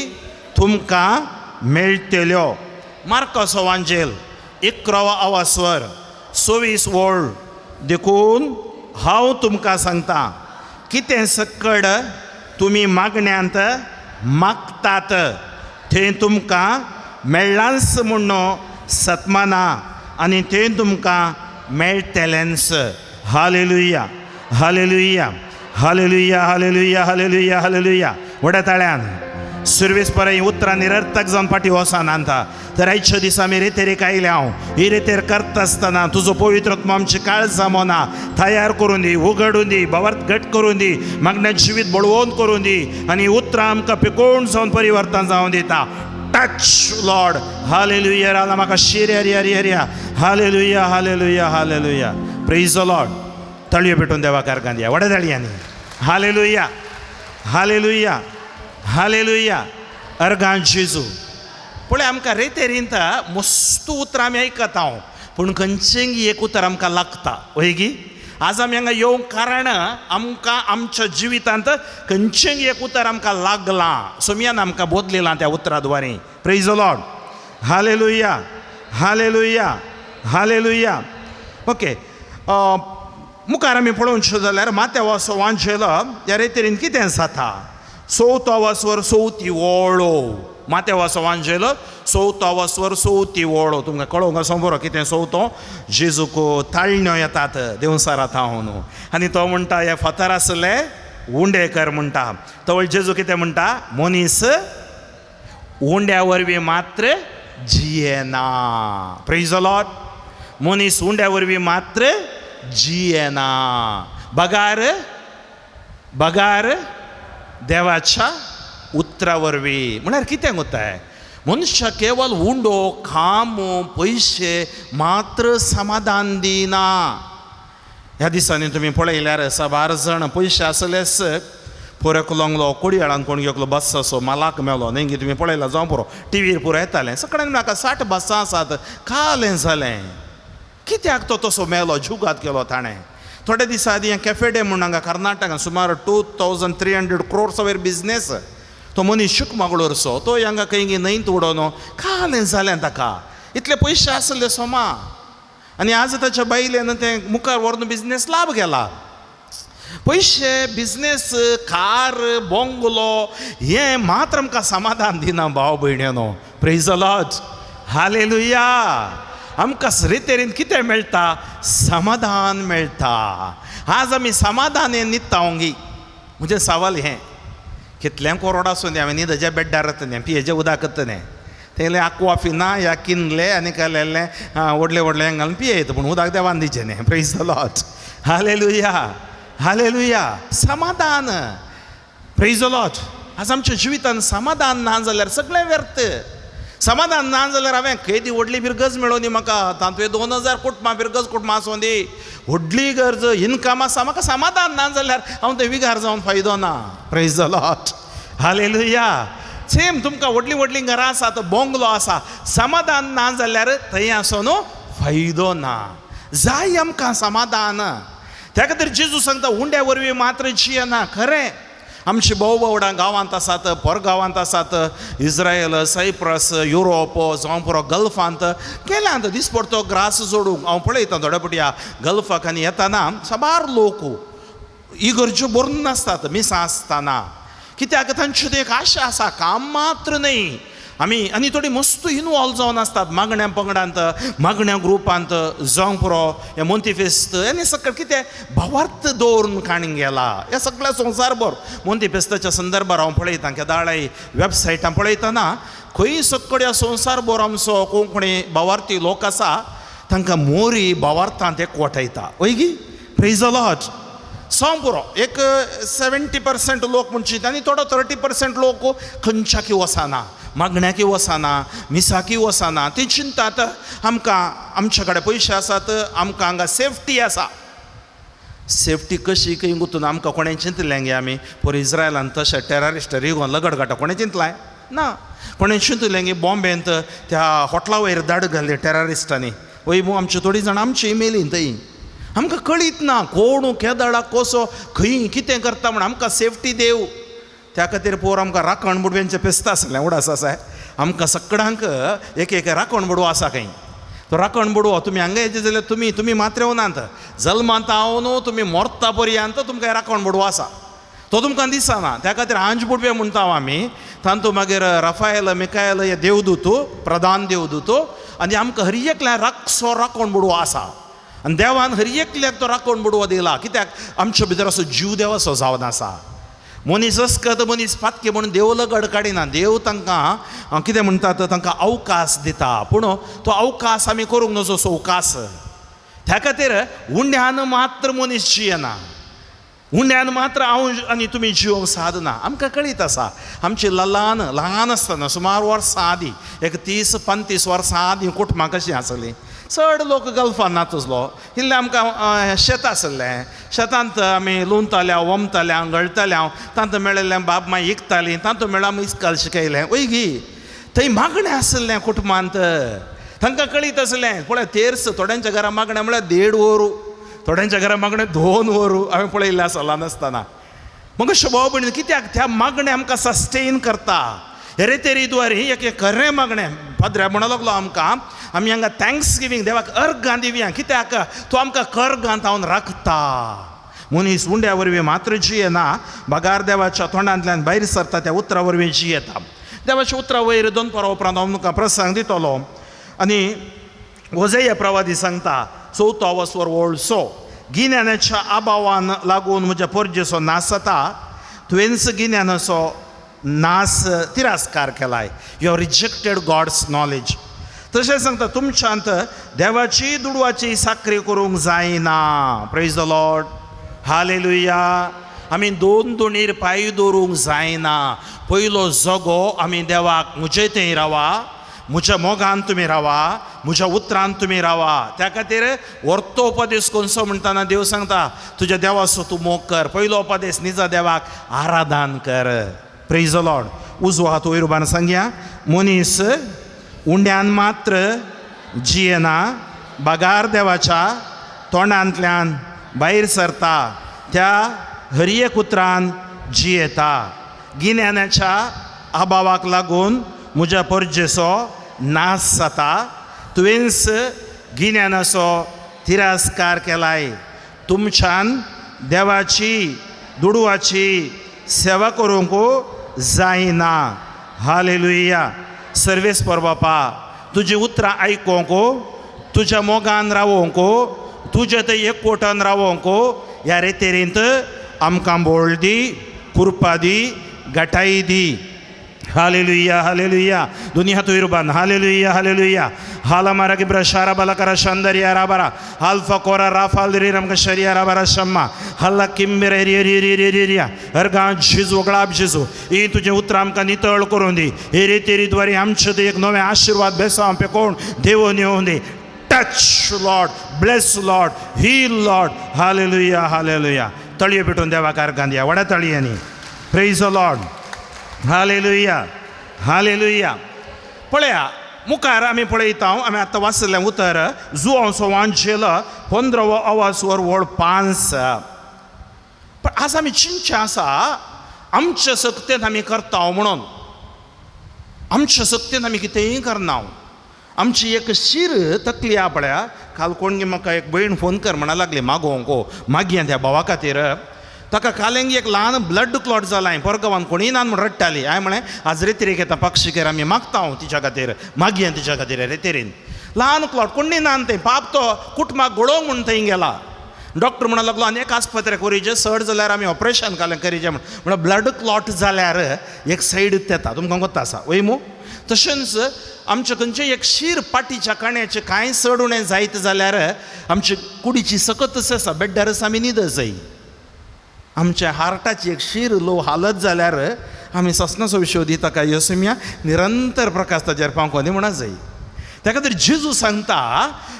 Speaker 2: तुमकां मेळटल्यो. मार्काचो वांजेल 11वां 26 ओळ. देखून हांव तुमकां सांगता, कितें सकड तुमी मागण्यांत मागतात थंय तुमकां मेळ्ळांच म्हूण सतमाना आनी थंय तुमकां मेळटलेंच. Hallelujah, hallelujah, hallelujah, hallelujah, hallelujah, hallelujah. व्हड्या ताळ्यान सुरवेस परय उतरां निरर्थक जावन फाटीं वचनात. तर आयच्या दिसा आमी रेतेरीक आयल्या हांव ही रेतेर करता आसतना तुजो पवित्र आत्मो आमची काळजां मनां तयार करून दी, उगडून दी, भावार्थ घट करून दी, मागण्या जिवीत बळवंत करून दी आनी उतरां आमकां पिकोवन जावन परिवर्तन जावन दिता. Touch Lord. Hallelujah. राला म्हाका शिर हरी हरी हरिया. Hallelujah, hallelujah, hallelujah. Praise the Lord. तळयो पेटून देवा कारकान दिया व्हड्या ताळयांनी. Hallelujah, hallelujah, hallelujah. अर्गां जेजू. पळय आमकां रेतेरींत मस्त उतरां आमी आयकता हांव, पूण खंयचेंय एक उतर आमकां लागता वय गी. आज आमी हांगा येवंक कारण आमकां आमच्या जिवितांत खंयचेंय एक उतर आमकां लागलां, सोमयान आमकां बदलिलां त्या उतरा द्वारे. Praise the Lord. Hallelujah, hallelujah, hallelujah. Okay, मुखार आमी पळोवचें जाल्यार मातेवाचो वांजेल ह्या रेतेरीन कितें जाता. 4वां 4थी ओळो. मातेवाचो वांजेल 4वां 4थी ओळो. तुमकां कळोवंक आसा बरो कितें चवथो. जेजूक ताळण्यो येतात देवसारात हांव न्हू आनी तो म्हणटा हे फातर आसले उंडेकर म्हणटा. तवळ जेजू कितें म्हणटा, मनीस उंड्या वरवीं मात्र जियेना. Praise the Lord. मनीस उंड्या वरवीं मात्र जियेना, बगार बगार देवाच्या उतरा वरवीं. म्हळ्यार कितें कोताय, मनशाक केवल उंडो काम पयशे मात्र समाधान दिना. ह्या दिसांनी तुमी पळयल्यार साबार जाण पयशे आसलेच पुरो एकलो कोडयाळान कोण एकलो बस असो मालाक मेलो न्ही की तुमी पळयला जावं पुरो टिवीर पुरो येतालें. सगळ्यांनी म्हाका 60 बसां आसात कालें जालें कित्याक तो तसो मेलो, जुगात केलो ताणें. थोडे दिसां आदीं कॅफे डे म्हूण हांगा कर्नाटकान सुमार 2300 क्रोर्स वयर बिजनेस तो मनीस चिकमगळूरचो तो हांगा खंय न्हंयत उडोवन कालें जालें ताका. इतले पयशे आसले सोमा आनी आज ताच्या बायलेन तें मुखार व्हरून बिजनेस लाभ गेला. पयशे बिजनेस कार बोंगलो हें मात्र आमकां समाधान दिना भाव भयणीनो. Praise the Lord. Hallelujah. आमकां रेतेरीन कितें मेळटा, समाधान मेळटा. आज आमी समाधान हें न्हिदता गी. म्हजें सवाल हें, कितलें कोरोड आसूं दी हांवें न्हिदच्या बेड्डार वतलें, पियेचें उदक वतलें, तेलें आक्वाफिना या किनलें आनी कालेलें व्हडलें व्हडलें घालून पियेत, पूण उदक देवान दिचें न्ही. Praise the Lord. Hallelujah, hallelujah. समाधान. Praise the Lord. आज आमच्या जिवितान समाधान ना जाल्यार सगळें व्यर्थ. समाधान ना जाल्यार हांवें केदी व्हडली फिरगज मेळोनी म्हाका, तातूंत 2000 कुटुंबां फिरगज कुटुंबां आसूं दी, व्हडली गरज इनकम आसा, म्हाका समाधान ना जाल्यार हांव तें विगार जावन फायदो ना. Praise the Lord. Hallelujah. Same तुमकां व्हडलीं व्हडलीं घरां आसात, बोंगलो आसा, समाधान ना जाल्यार थंय आसून फायदो ना. जाय आमकां समाधान. त्या खातीर जेजू सांगता उंड्या वरवीं मात्र जियेना. खरें आमची भोव भोवडां गांवांत आसात, परगांवांत आसात, इस्रायल, सायप्रस, युरोप जावं पुरो गल्फांत गेल्यात दिसपडतो ग्रास जोडूंक. हांव पळयतां थोड्या फावटी गल्फाक आनी येताना साबार लोक इगर्ज्यो भरून नासतात मिसां आसतना, कित्याक तांची एक आशा आसा, काम मात्र न्हय. आमी आनी थोडी मस्त इनवॉल्व जावन आसतात मागण्या पंगडांत, मागण्या ग्रुपांत, जावं पुरो हे मोंतीफेस्त आनी सगळें कितें भावार्थ दवरून काणी गेला ह्या सगळ्या संवसारभर. मोंतीफेस्ताच्या संदर्भार हांव पळयतां केदाळाय वेबसायटां पळयतना खंय सगळ्या संवसारभर आमचो कोंकणी भावार्थी लोक आसा तांकां मोरी भावार्थांत एकवटायता. वय गी? Praise the Lord. सम पुरो एक 70% लोक म्हूण चिंता आनी थोडो 30% लोक खंयच्याकी वचना, मागण्याकी वचना, मिसाकी वचना. ती चिंतात आमकां आमच्या कडेन पयशे आसात, आमकां हांगा सेफ्टी आसा. सेफ्टी कशी खंय गुतून आमकां कोणें चिंतलें गे आमी पोर इज्रायलान तशें टेररिस्ट रिगोन लगड काडटा कोणें चिंतलां ना. कोणें चिंतलें गे बॉम्बेंत त्या हॉटला वयर धाड घाली टेररिस्टांनी वय मू आमची थोडीं जाणां आमची मेलीं थंय. आमकां कळीत ना कोण केदळा कसो खंय कितें करता म्हण आमकां सेफ्टी देव. त्या खातीर पोर आमकां राखण बुडव्यांचें पेस्ता आसलें उडास आसा आमकां सगळ्यांक एक एक राखण बुडवो आसा खंय. तो राखण बुडवो तुमी हांगा येयचे जाल्यार तुमी तुमी मात्र येवनात, जल्मांत हांव न्हू तुमी मोरता पर्यंत तुमकां राखण बुडवो आसा तो तुमकां दिसना. त्या खातीर आंज बुडवे म्हणटा आमी तातूंत मागीर रफायल मिकायल हे देवदूत प्रधान देवदूत आनी आमकां हर एकल्या राखसो राखण बुडवो आसा आनी देवान हर एकल्याक तो राखण बुडवो दिला. कित्याक आमच्या भितर असो जीव देवाचो जावन आसा. मनीस अस्कत मनीस पातके म्हणून देव लगड काडिना, देव तांकां कितें म्हणटात तांकां अवकाश दिता, पूण तो अवकाश आमी करूंक नजो अवकाश. त्या खातीर उंड्यान मात्र मनीस जियेना, उंड्यान मात्र हांव आनी तुमी जिवंक सादना. आमकां कळीत आसा आमची ल्हान ल्हान आसतना सुमार वर्सां आदीं एक 30-35 वर्सां आदीं कुटुंबां कशीं आसलीं, चड लोक गल्फान नातसलो, इल्लें आमकां शेत आसलें, शेतांत आमी लुंवताले वमताले गळटाले, तांतूं मेळिल्लें बाब माय इकतालीं, तातूंत मेळ्ळें आमी इस्काल शिकयलें वय गी. थंय मागणें आसलें कुटुंबांत, तांकां कळीत आसलें. पळय तेर्स थोड्यांच्या घरा मागणें म्हळ्यार 1.5 वरू, थोड्यांच्या घरा मागणें 2 वरू हांवें पळयल्लें आसा ल्हान आसतना. मग भाव भयणी कित्याक त्या मागणें आमकां सस्टेन करता. हेरेतेरी द्वारे एक खरें मागणें पाद्र्या म्हणो लागलो आमकां आमी हांगा thanks giving देवाक अर्गां दिवया कित्याक तो आमकां कर्गांत हांव राखता. मनीस उंड्या वरवीं मात्र जियेना, बगार देवाच्या तोंडांतल्यान भायर सरता त्या उतरा वरवीं जियेता. देवाच्या उतरा वयर दोन उपरांत हांव तुमकां प्रसंग दितलो. आनी वजय प्रवादी सांगता चवथो अवस्वर वळसो गिन्यानाच्या अभावान लागून म्हज्या पोरजेचो नास जाता, तुवेंच गिन्यानाचो नास तिरस्कार केलाय. You have rejected God's knowledge. तशें सांगता तुमच्यांत देवाची दुडवाची साकरी करूंक जायना. Praise the Lord, hallelujah. आमी दोन दोणीर पांय दवरूंक जायना. पयलो जगो आमी देवाक म्हजे थंय रावा, म्हज्या मोगान तुमी रावा, म्हज्या उतरान तुमी रावा. त्या खातीर व्हरतो उपदेश कोणसो म्हणटना देव सांगता तुज्या देवाचो तूं मोग कर. पयलो उपदेश निजा देवाक आराधन कर. Praise the Lord. उजवो हात वयर उबारून सांगया, मनीस उंड्यान मात्र जियेना, बगार देवाच्या तोंडांतल्यान भायर सरता त्या हर एक उतरान जियेता. गिन्यानाच्या अभावाक लागून म्हज्या परजेचो नास जाता, तुवेंच गिन्यानाचो तिरस्कार केलाय. तुमच्यान देवाची दुडवाची सेवा करूंक जायना. हालेलुया. सर्वेस्पर बापा तुजी उतरां आयकोंक, तुज्या मोगान रावोंक, तुज्या थंय एकवटान रावोंक ह्या रेतेरींत आमकां बोळ दी, कृपा दी, गटाई दी. Hallelujah, hallelujah. दोन्ही हात वयर बांद. Hallelujah, hallelujah. हाला मारा गिब्रा शारा बलकरा शंदरिया राबारा अल्फा कोरा राफाल री रमक शरिया राबारा शम्मा हल्ला किंबिर री री री री री रिया अर्गा झिजू गळाब झिजू. ही तुजें उतरां आमकां नितळ करून दी. हे रेतेरी द्वारे आमचे ते एक नवें आशिर्वाद बेसांव पेकोवन देवून येवन दी. Touch Lord, bless Lord, heal Lord. Hallelujah, hallelujah. तळये पेटून देवाक अर्गां दिया व्हडा तळयांनी. Praise the Lord, hallelujah, hallelujah. पळया मुखार आमी पळयता, आमी आतां वाचलें उतर जुवांचो वांजेल 15वो आवाज वर 5. पण आज आमी चिंतचें आसा आमच्या सक्तेन आमी करता म्हणून, आमच्या सक्तेन आमी कितेंय करना. आमची एक शीर तकली आहा पळया. काल कोण म्हाका एक भयण फोन कर म्हणा लागली मागोवंक मागया त्या भावा खातीर. ताका कालेंगी एक ल्हान ब्लड क्लॉट जालां परगांवान कोणीय ना म्हण रडटाली. हांवें म्हळें आज रेतिरेक येता पक्षीकेर आमी मागता हांव तिच्या खातीर, मागया तिच्या खातीर रेतेरीन. ल्हान क्लॉट कोणीय ना थंय, पाप तो कुटुंबाक गोळोवंक म्हूण थंय गेला. डॉक्टर म्हणून लागलो आनी एक आस्पत्रेक व्हरिजे, चड जाल्यार आमी ऑपरेशन कालें करिजे म्हण. म्हणल्यार ब्लड क्लॉट जाल्यार एक सायड येता तुमकां कोत्ता आसा वय मू. तशेंच आमचे खंयचें एक शीर पाटीच्या काण्याचें कांय चड उणें जायत जाल्यार आमची कुडीची सकतच आसा, बेड्ड्यारच आमी न्हिद जाय. आमच्या हार्टाची एक शीर लो हालत जाल्यार आमी ससनाचो विशय दिता काय योसुमिया निरंतर प्रकाश ताजेर पावंक म्हणा जाय. त्या खातीर जेजू सांगता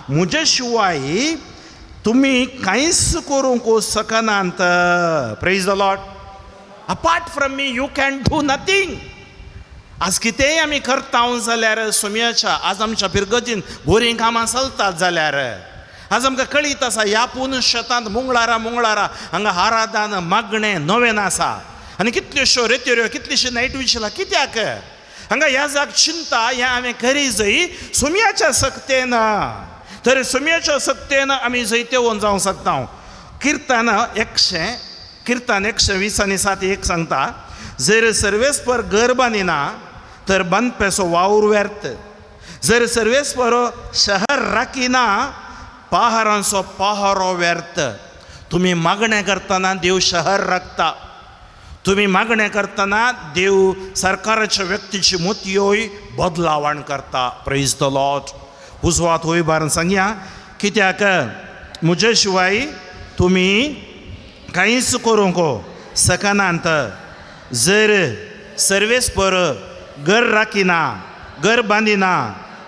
Speaker 2: म्हजे शिवाय तुमी कांयच करूंक शकनात. Praise the Lord. Apart from me you can do nothing. आज कितेंय आमी करता जाल्यार सोम्याच्या आज आमच्या फिरगजीन बरीं कामां चलतात जाल्यार आज आमकां कळीत आसा ह्या पूर्ण शेतांत मुंगळारा मुंगळारा हांगा आराधन मागणें नवें आसा आनी कितल्योश्यो रेत्योऱ्यो कितलीशी नायट विशिलां कित्याक हांगा ह्या जाग चिंता ह्या हांवें करी जय सोम्याच्या सक्तेन. तर सोम्याच्या सक्तेन आमी जैतेवन जावंक शकता. किर्तन 100 कीर्तन 120:7-1 सांगता जर सर्वेस्पर घर बांदिना तर बांदप्याचो वावर व्यर्थ, जर सर्वेस्पर शहर राखिना पहारांचो पहारो व्यर्थ. तुमी मागणें करतना देव शहर राखता. तुमी मागणें करतना देव सरकाराच्या व्यक्तीची मोतयोय बदलावण करता. Praise the Lord. उजवात वय बारून सांगया कित्याक म्हजे शिवाय तुमी कांयच करूंक शकनात. जर सर्वेस्पर घर राखिना घर बांदिना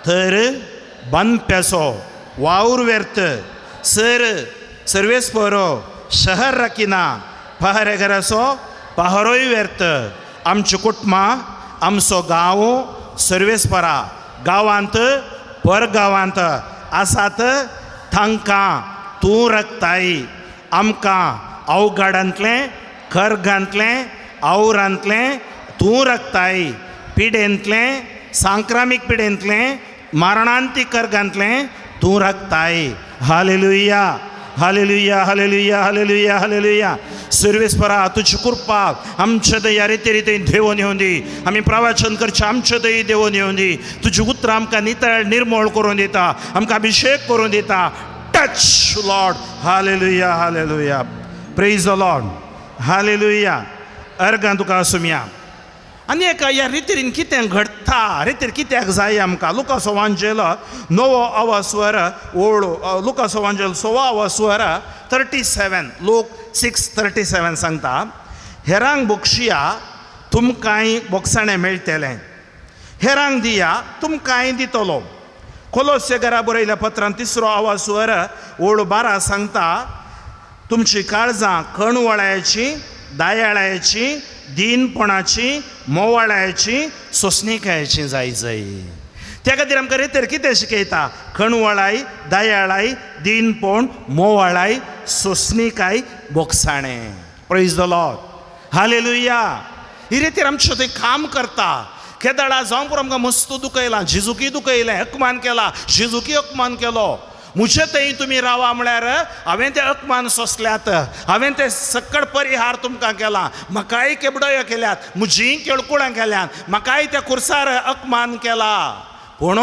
Speaker 2: तर बांदप्याचो वावर व्यर्थ, सर सर्वेस्पर शहर राखिना पहारेघराचो पहारोय व्यर्थ. आमची कुटुंबां आमचो गांव सर्वेस्परा गांवांत परगांवांत आसात तांकां तूं राखताय. आमकां अवघाडांतलें खर्गांतलें आवरांतलें तूं राखताय. पिडेंतलें सांक्रामीक पिडेंतलें मारणांती कर्गांतलें तूं राखताय. Hallelujah hallelujah hallelujah hallelujah hallelujah. सर्वेस्परा तुजी कृपा आमच्या दया रिते रिते देवून येवन दी. आमी प्रवचन करचें आमच्या दयी देवून येवन दी. तुजी उतरां आमकां नितळ निर्मोळ करून दिता, आमकां अभिशेक करून दिता. Touch Lord. Hallelujah hallelujah. Praise the Lord. Hallelujah. अर्गां तुका आसुया. आनी एका ह्या रितीन कितें घडटा, रितीर कित्याक जाय आमकां? लुकासो वांजेल नवो अवस्वर ओळ, लुकासो वांजेल सोवा अवस्वर 37, लोक 6:37 सांगता हेरांक बक्षिया तुमकांय बोगसाणें मेळटलें, हेरांक दिया तुमकांय दितलो. कोलोस्य घरा बरयल्या पत्रान तिसरो आवाजवर ओळ 12 सांगता तुमची काळजां कणवळ्याची दयाळायची दीनपणाची मोवाळायची सोंसणीकायची जाय जाय. त्या खातीर आमकां रेतर कितें शिकयता? कणवळाय दयाळाय दीनपण मोवाळाय सोंसणीकाय बोगसाणें. Praise the Lord. Hallelujah. ही रेतीर आमचें थंय काम करता. केदाळा जावं पुरो आमकां मस्त दुखयलां, जेजुकी दुखयलें, अपमान केला, जेजुकी अपमान केलो. म्हजे थंय तुमी रावा म्हळ्यार हांवें ते अपमान सोंसल्यात, हांवें ते सकड परिहार तुमकां केला, म्हाकाय केबडयो केल्यात, म्हजीय केळकुळां केल्यात, म्हाकाय त्या कुर्सार अपमान केला, पूण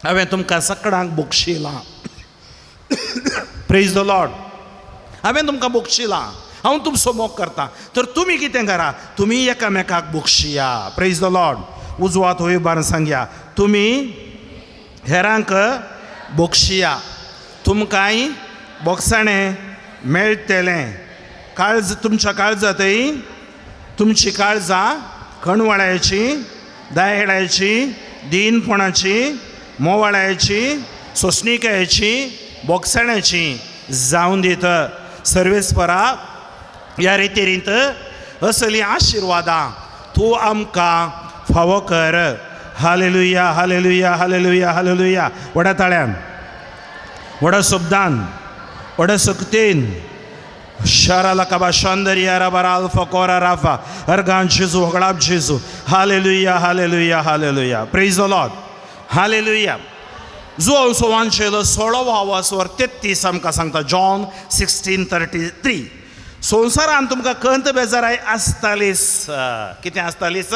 Speaker 2: हांवें तुमकां सकडांक बक्षिलां. Praise the Lord. हांवें तुमकां बक्षिलां, हांव तुमचो मोग करता, तर तुमी कितें करा, तुमी एकामेकाक बक्षिया. Praise the Lord. उजवात होय बार सांगया तुमी हेरांक बक्षिया तुमकांय बोगसाणें मेळटलें. काळज तुमच्या काळजांतय तुमची काळजां कणवळ्याची दयाळाची दीनपणाची मोवाळ्याची सोंसणीकायेची बोगसाण्याची जावन दित. सर्वेस्परा ह्या रितीरींत असली आशिर्वादां तूं आमकां फावो कर. Hallelujah hallelujah hallelujah hallelujah. व्हडा ताळ्यान, व्हडा शब्दान, व्हडा शक्तीन. शराला कबा शांदरिया रबरा अल्फा कोरा राफा अर्गान जेजू होगळाप जेजू. Hallelujah hallelujah hallelujah. Praise the Lord. Hallelujah. जो सोवांचेलो सोळावो आवासवर 33 आमकां सांगता, जॉन 16:33. संवसारान तुमकां कंत बेजाराय आसतालीस. कितें आसतालीस?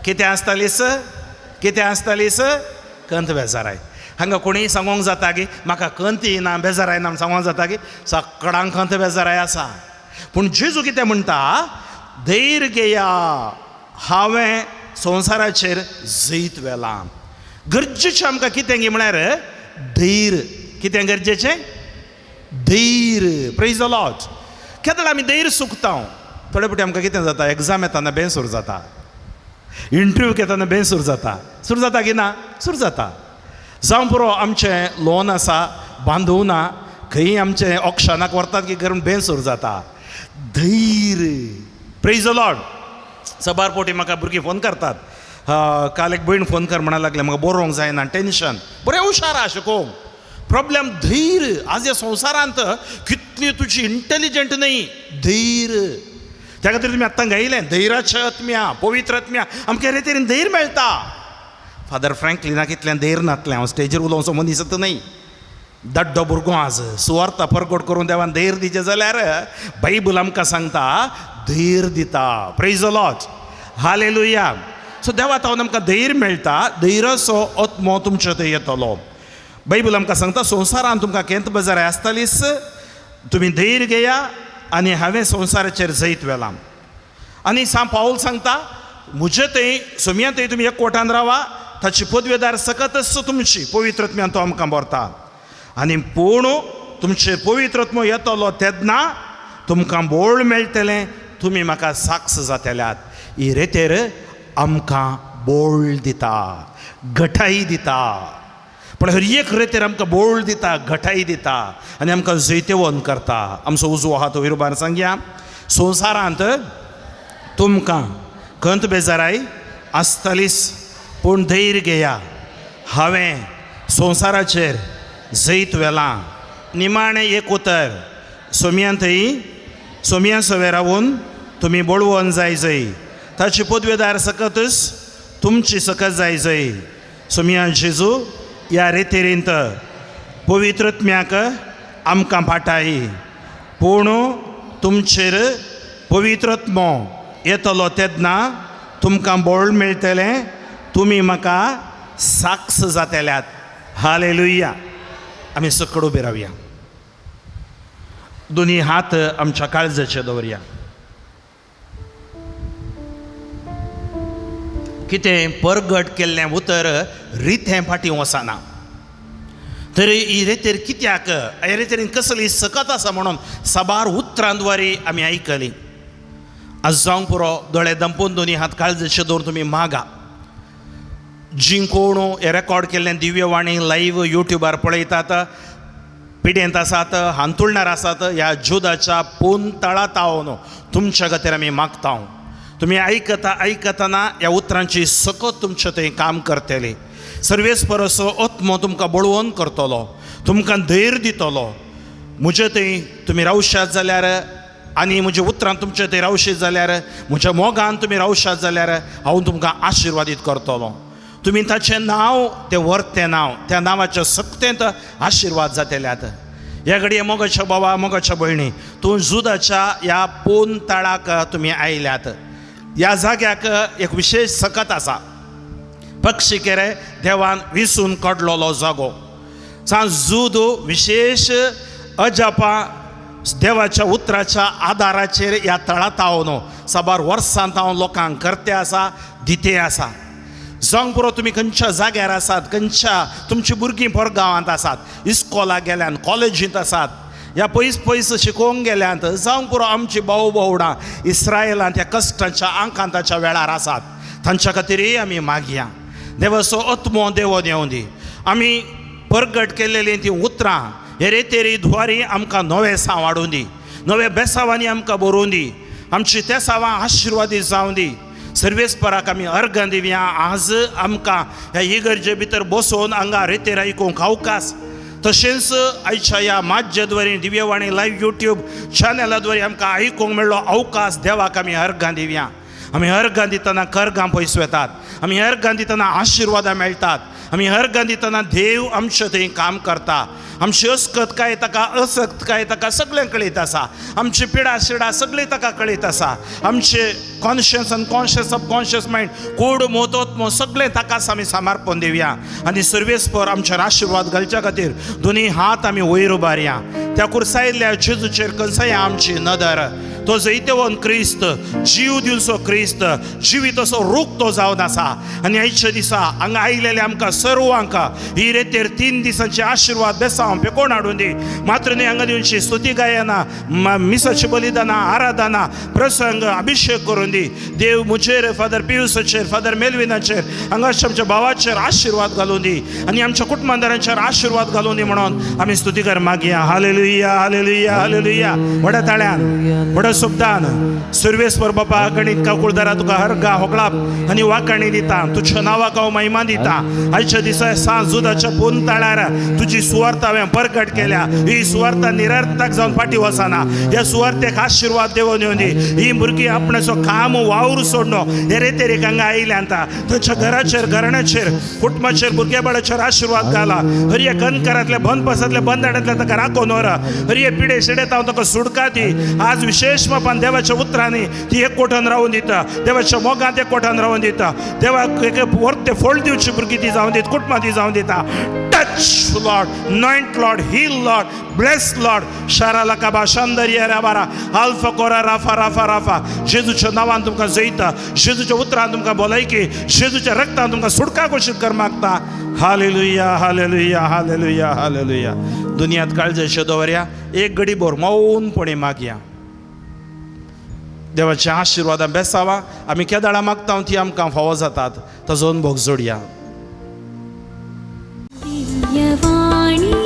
Speaker 2: कितें आसतालीस? कितें आसतालीस? कंत बेजाराय. हांगा कोणीय सांगोंक जाता की म्हाका कंत येना बेजाराय ना सांगोंक जाता की सगळ्यांक कंत बेजाराय आसा. पूण जेजू कितें म्हणटा? धैर्य घेया, हांवें संवसाराचेर जैत व्हेलां. गरजेचें आमकां कितें गी म्हळ्यार धैर्य. कितें गरजेचें? धैर्य. Praise the Lord. केदळ आमी धैर्य सुकता. थोडे फावटी आमकां कितें जाता, एग्जाम येताना बेसूर जाता, इंटरव्यू घेतना बेसूर जाता. सुरू जाता की ना? सुरू जाता. जावं पुरो, आमचें लोन आसा, बांदूं ना, खंय आमचें ऑक्शनाक व्हरतात की करून बेसूर जाता. धैर्य. Praise the Lord. सबार पोटी म्हाका भुरगीं फोन करतात. काल एक भयण फोन कर म्हणा लागलें, म्हाका बरोवंक जायना, टेंशन. बरें हुशार आहा शिकोवंक, प्रॉब्लेम धैर्य. आज ह्या संवसारांत कितली तुजी इंटेलिजंट न्हय, धैर्य. त्या खातीर तुमी आत्तां गायलें धैर्याच्या आत्म्या, पवित्र आत्म्या, आमकां रे तरेन धैर्य मेळटा. फादर फ्रँकलिनाक इतलें धैर्य नातलें. हांव स्टेजीर उलोवचो मनीस न्हय, दाड्डो भुरगो. आज सुवार्ता परगट करून देवान धैर्य दिचें जाल्यार बायबल आमकां सांगता धैर्य दिता. Praise the Lord, hallelujah. So देवा तावन आमकां धैर्य मेळटा. धैर्याचो आत्मो तुमचे थंय येतलो. बायबल आमकां सांगता संवसारान तुमकां केंत बाजार आसतालीच, तुमी धैर्य घेया आनी हांवें संवसाराचेर जैत व्हेलां. आनी सांत पावल सांगता म्हजे थंय सोमया थंय तुमी एकवटान रावा, ताची पदवेदार सकतच तुमची पवित्र आत्म्यान तो आमकां भरता. आनी पूण तुमचेर पवित्र आत्मो येतलो तेन्ना तुमकां बोळ मेळटलें, तुमी म्हाका साक्ष जातल्यात. ही रेतेर आमकां बोळ दिता, घटाई दिता. पूण हर एक रेतेर आमकां बोळ दिता, घटाई दिता आनी आमकां जैतेवन करता. आमचो उजवो हात वयर उबार सांगया, संवसारांत तुमकां खंत बेजाराय आसतलीच, पूण धैर्य घेया, हांवें संवसाराचेर जैत व्हेलां. निमाणें एक उतर, सोमयान थंय सोमया सवें रावून तुमी बळवंत जाय जय, ताची पदवेदार सकतच तुमची सकत जाय जय. सोमया जेजू ह्या रेतेरींत पवित्र आत्म्याक आमकां पाटाय, पूण तुमचेर पवित्र आत्मो येतलो तेन्ना तुमकां बोळ मेळटलें, तुमी म्हाका साक्ष जातल्यात. हालेलुया. आमी सकड उबे रावया, दोनी हात आमच्या काळजाचे दवरया. कितें परगट केल्लें उतर रितें फाटीं वचना. तरी ही रेतेर कित्याक, ह्या रेतेरीन कसली सकत आसा म्हणून साबार उतरांद्वारे आमी आयकली. आज जावंक पुरो, दोळे दंपून दोनी हात काळजाचे दवरून तुमी मागा. जी कोण हे रेकॉर्ड केल्लें दिव्यवाणी लायव्ह युट्यूबार पळयतात, पिडेंत आसात, हांतुळणार आसात, ह्या जुदाच्या पोन तळात हांव तुमच्या खातीर आमी मागता. तुमी आयकता आयकतना ह्या उतरांची सकत तुमचे थंय काम करतली. सर्वेस परसो आत्मो तुमकां बळवंत करतलो, तुमकां धैर्य दितलो. म्हजे थंय तुमी रावशात जाल्यार आनी म्हज्या उतरान तुमचे थंय रावशीत जाल्यार, म्हज्या मोगान तुमी रावशात जाल्यार हांव तुमकां आशिर्वादीत करतलो. तुमी ताचें नांव, तें वर्तें नांव, त्या नांवाच्या सक्तेंत आशिर्वाद जातल्यात. ह्या घडये मोगाच्या बाबा, मोगाच्या भयणी, तूं जुदाच्या ह्या पोन तळाक तुमी आयल्यात. ह्या जाग्याक एक विशेश सकत आसा. पक्षी केरे देवान विसून काडलेलो जागो. सान जूद विशेश अजापां देवाच्या उतराच्या आदाराचेर ह्या तळांत हांव साबार वर्सांत हांव लोकांक करते आसा, दिते आसा. जावंक पुरो, तुमी खंयच्या जाग्यार आसात, खंयच्या तुमची भुरगीं परगांवांत आसात, इस्कोलाक गेल्यान, कॉलेजींत आसात, ह्या पयस पयस शिकोवंक गेल्यात, जावंक पुरो आमची भाव भावडां इस्रायलांत ह्या कश्टांच्या आंकांताच्या वेळार आसात, तांच्या खातीरय आमी मागया. देवाचो आत्मो देवोन येवं दी. आमी परगट केल्लेलीं तीं उतरां हे रेतेरी द्वारी आमकां नवें साव हाडूं दी, नवे बेसावांनी आमकां बरोवं दी, आमची तेसावां आशिर्वादी जावं दी. सर्वेस्पराक आमी अर्गां दिवया. आज आमकां ह्या इगर्जे भितर बसोवन हांगा रेतेर आयकूंक अवकाश, तशेंच आयच्या ह्या माध्यद्वारे दिव्यवाणी लायव्ह युट्यूब चॅनलाद्वारे आमकां आयकूंक मेळ्ळो अवकाश, देवाक आमी अर्गां दिवया. आमी अर्गां दितना कर्गां पयस वेतात, आमी अर्गां दितना आशिर्वादां मेळटात, आमी अर्गां दितना देव आमचे थंय काम करता. आमची अस्कत काय ताका, असक्त काय ताका सगळें कळीत आसा. आमची पिडा शिडा सगळीं ताका कळीत आसा. आमचे कॉन्शियस अनकॉन्शियस सबकॉन्शियस मायंड कोड मोतोत्मो आत्मो सगळें ताकाच आमी समर्पण दिवया आनी सर्वेस्पर आमचेर आशिर्वाद घालच्या खातीर दोनी हात आमी वयर उबारया. त्या कुर्सायल्ल्या जेजूचेर कंसया आमची नदर. तो जैतवंत क्रिस्त, जीव दिवचो क्रिस्त, जिवीत असो रूख तो जावन आसा. आनी आयच्या दिसा हांगा आयलेले आमकां सर्वांक ही रेतेर 3 दिसांचे आशिर्वाद बेसांव पेकोण हाडून दी. मात्र न्ही हांगा दिवची स्तुती गायना, मिसाची बलिदाना, आराधना, प्रसंग, अभिषेक करून दी. देव म्हजेर, फादर पियुसाचेर, फादर मेलविनाचेर, हांगाच्या आमच्या भावाचेर आशिर्वाद घालून दी आनी आमच्या कुटुंबांदारांचेर आशिर्वाद घालून दी म्हणून आमी स्तुतीकर मागया. Hallelujah, hallelujah, hallelujah. व्हडा ताळ्यान, व्हडा शब्दान सर्वेस्पर बापा गणित काकुळदारा तुका हरगा होगळाप आनी वाकाणी दिता. तुज्या नांवाक हांव महिमा दिता. आयच्या दिसा सांज जुदाच्या पोन ताळ्यार तुजी सुवार्थ हांवें परगट केल्या. ही सुवार्थ निरर्थक जावन फाटीं वचना. ह्या सुवार्थेक आशिर्वाद देवून येवन दी. ही भुरगीं आपणाचो काम वावर सोडनो हे रेतेरीक हांगा आयल्यान तांच्या घराचेर, घराण्याचेर, कुटुंबाचेर, भुरग्या बाळाचेर आशिर्वाद घाला. हर एक अंधकारांतल्या, बंदपासांतल्या, बंधनांतल्या ताका राखून व्हर. हर एक पिडे शिडेत हांव ताका सुटका दी. आज विशेष बापान देवाच्या उतरांनी ती एकवटान रावून दिता. देवाच्या मोगांत एकवटान रावून दिता. देवाक एक वर्ते फळ दिवची भुरगीं ती जावन दित, कुटुंबां ती जावन दिता. Touch Lord, anoint Lord, heal Lord, bless Lord. शारा लकाबा शांदरिया राबारा अल्फा कोरा राफा राफा राफा. जेजूच्या नांवान तुमकां जयता, जेजूच्या उतरान तुमकां भलायकी, जेजूच्या रक्तान तुमकां सुटका घोशीत कर मागता. Hallelujah, hallelujah, hallelujah, hallelujah. दुनियांत काळजाचे दवरया, एक घडी भर मौनपणे मागया. देवाच्या आशिर्वादान बेसावा. आमी केदाळा मागता ती आमकां फावो जातात, ताजो अनुभव जोडया.
Speaker 1: दिव्यवाणी.